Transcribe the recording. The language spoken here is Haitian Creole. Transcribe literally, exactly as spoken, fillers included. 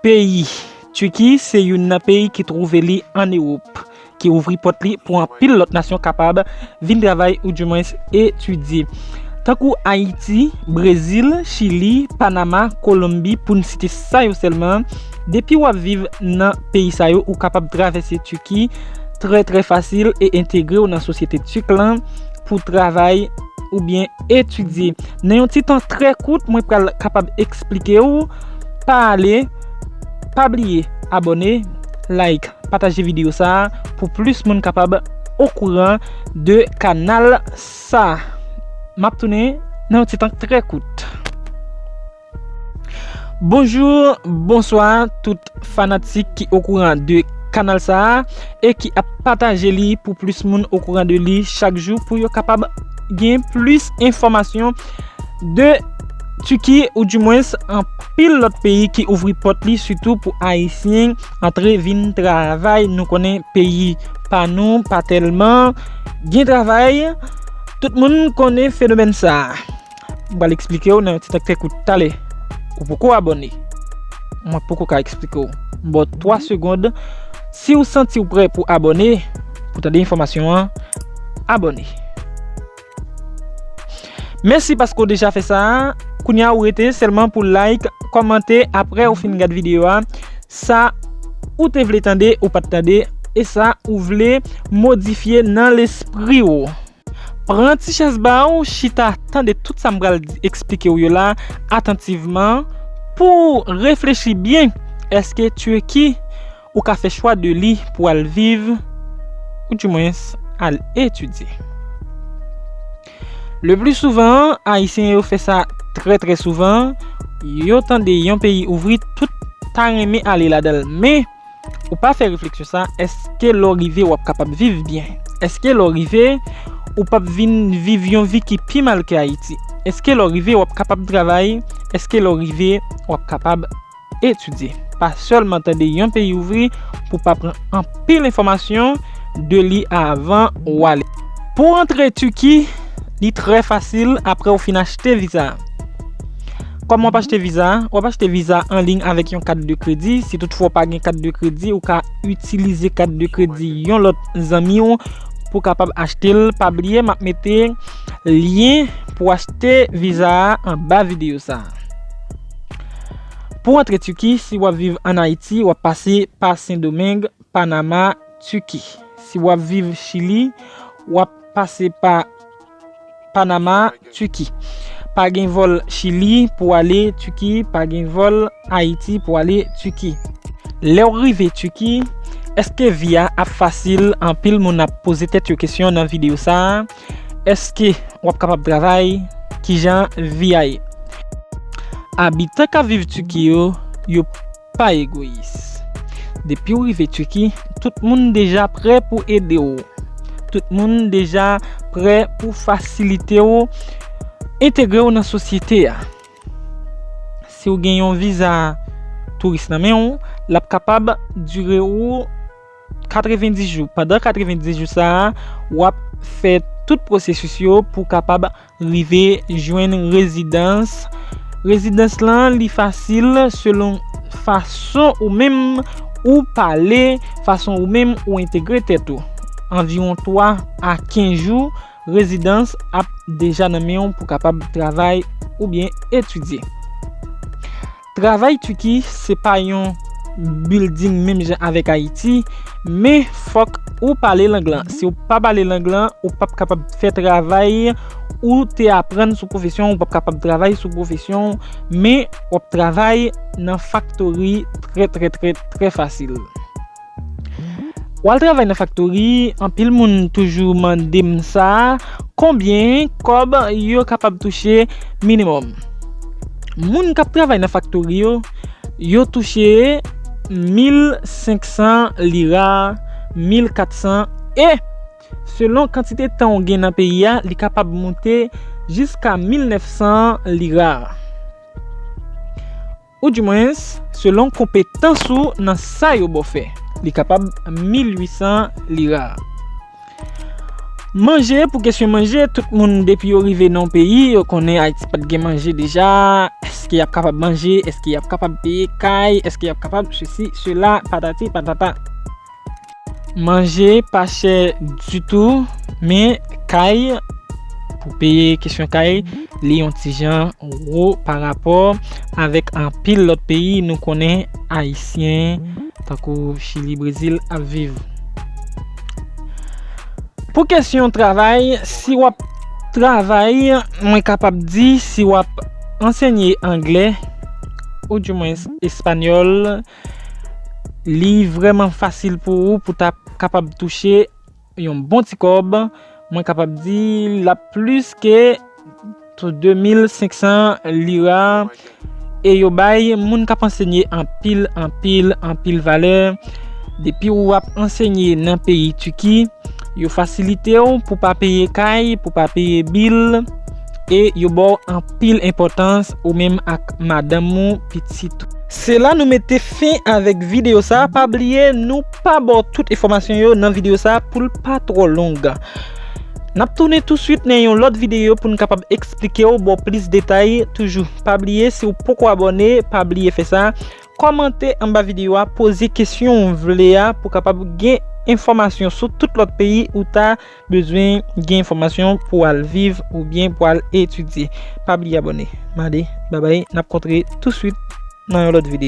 peyi. Tiki se youn nan peyi ki twouve li ann Ewòp, ki ouvri pòt li pou anpil lòt nasyon kapab vin travay oudimwens etidye. Tankou Ayiti, Brezil, Chili, Panama, Kolonbi, pou n site sa yo sèlman, depi w ap viv nan peyi sa yo, ou kapab travèse Tiki trè, trè fasil e entegre w nan sosyete tik lan pou travay oubyen etidye. Nan yon ti tan trè kout, mwen pral kapab eksplike w. Pa ale, pa bliye abòne, like, pataje videyo sa a pou plis moun kapab okouran de kanal sa a. M ap tounen nan yon ti tan trè kout. Bonjou, bonswa tout fanatik ki okouran de kanal sa a e ki ap pataje li pou plis moun okouran de li chak jou pou yo kapab gen plis enfòmasyon de Tiki oudimwens anpil lòt peyi ki ouvri pòt li sitou pou Ayisyen antre vin travay. Nou konnen peyi pa nou pa tèlman gen travay. Tout moun konnen fenomèn sa a. M pral eksplike w nan yon ti tan trè kout. Talè, ou poko abòne? Mwen poko ka eksplike w. M ba w twa segonn. Si w santi w prè pou abòne, pou tande enfòmasyon an, abòne. Mèsi paske w deja fè sa. Kounye a ou rete sèlman pou like, kòmante apre ou fin gad videyo a. Sa ou te vle tande, ou pa t tande, e sa ou vle modifye nan lespri w. Pran ti chèz ba w, chita, tande tout sa m pral di, eksplike w yo la atantivman pou w reflechi byen. Èske Tiki ou ka fè chwa de li pou al viv, oudimwens al etidye? Le pli souvan, Ayisyen yo fè sa trè, trè souvan. Yo tande yon peyi ouvri, tout ta renmen ale ladan l. Men, ou pa fè refleksyon sa, èske lè w rive w ap kapab viv byen? Èske lè w rive ou p ap vin viv yon vi ki pi mal ke Ayiti? Èske lè w rive w ap kapab travay? Èske lè w rive w ap kapab etidye? Pa sèlman tande yon peyi ouvri pou w pa pran anpil enfòmasyon de li avan w ale. Pou w antre Tiki, li trè fasil apre w fin achte viza. Kòman w ap achte viza? W ap achte viza an liy avèk yon kat de kredi. Si toutfwa w pa gen kat de kredi, ou ka itilize kat de kredi yon lòt zanmi w pou w kapab achte l. Pa bliye, m ap mete lyen pou w achte viza a anba videyo sa a. Pou w antre Tiki, si w ap viv ann Ayiti, w ap pase pa Sendomeng, Panama, Tiki. Si w ap viv Chili, w ap pase pa Panama, Tiki. Pa gen vòl Chili pou ale Tiki, pa gen vòl Ayiti pou ale Tiki. Lè w rive Tiki, èske vi a ap fasil? Anpil moun ap poze tèt yo kesyon nan videyo sa a. Èske w ap kapab travay? Kijan vi a ye? Abitan k ap viv Tiki yo, yo pa egoyis. Depi w rive Tiki, tout moun deja prè pou ede w. Tout moun deja prè pou fasilite w entegre w nan sosyete a. Si w gen yon viza touris nan men w, l ap kapab dire w katrevenndis jou. Pandan katrevenndis jou sa a, w ap fè tout pwosesis yo pou w kapab rive jwenn rezidans. Rezidans lan, li fasil selon fason ou menm ou pale, fason ou menm ou entegre tèt ou. Anviwon twa a kenz jou, rezidans ap deja nan men w pou kapab travay oubyen etidye. Travay Tiki se pa yon building menm jan avèk Ayiti, men fòk ou pale lang lan. Si w pa pale lang lan, ou p ap kapab fè travay ou te aprann sou pwofesyon, ou p ap kapab travay sou pwofesyon, men w ap travay nan faktori trè, trè, trè, trè fasil. W al travay nan faktori, anpil moun toujou mande m sa, konbyen kòb yo kapab touche minimòm? Moun k ap travay nan faktori yo, yo touche mil senk san lira, mil kat san, e selon kantite tan w gen nan peyi a, li kapab moute jiska mil nèf san lira. Oudimwens, selon konpetans ou nan sa yo ba w fè, li kapab mil uit san lira. Manje, pou kesyon manje, tout moun depi yo rive nan yon peyi, yo konnen Ayiti pa t gen manje deja. Èske y ap kapab manje? Èske y ap kapab peye kay? Èske y ap kapab sesi, sela, patati, patata? Manje pa chè ditou, men kay, pou peye kesyon kay, li yon ti jan wo pa rapò avèk anpil lòt peyi nou konnen Ayisyen, tankou Chili, Brezil, ap viv. Pou kesyon travay, si w ap travay, mwen kapab di si w ap ansenye anglè, oudimwens espanyòl, li vrèman fasil pou ou pou ta kapab touche yon bon ti kòb. Mwen kapab di l ap plis ke de mil senk san lira. E yo bay moun k ap ansenye anpil, anpil, anpil valè. Depi w ap ansenye nan peyi Tiki, yo fasilite w pou pa peye kay, pou pa peye bil, e yo ba w anpil enpòtans ou menm ak madanm ou, pitit ou. Se la nou mete fen avèk videyo sa a. Pa bliye, nou pa ba w tout enfòmasyon yo nan videyo sa a pou l pa twò long. N ap tounen touswit nan yon lòt videyo pou n kapab eksplike w, ba w plis detay toujou. Pa bliye, si w poko abòne, pa bliye fè sa. Kòmante anba videyo a, poze kesyon w vle a pou w kapab gen enfòmasyon sou tout lòt peyi ou ta bezwen gen enfòmasyon pou w al viv oubyen pou w al etidye. Pa bliye abòne. M ale, babay, n ap kontre touswit nan yon lòt videyo.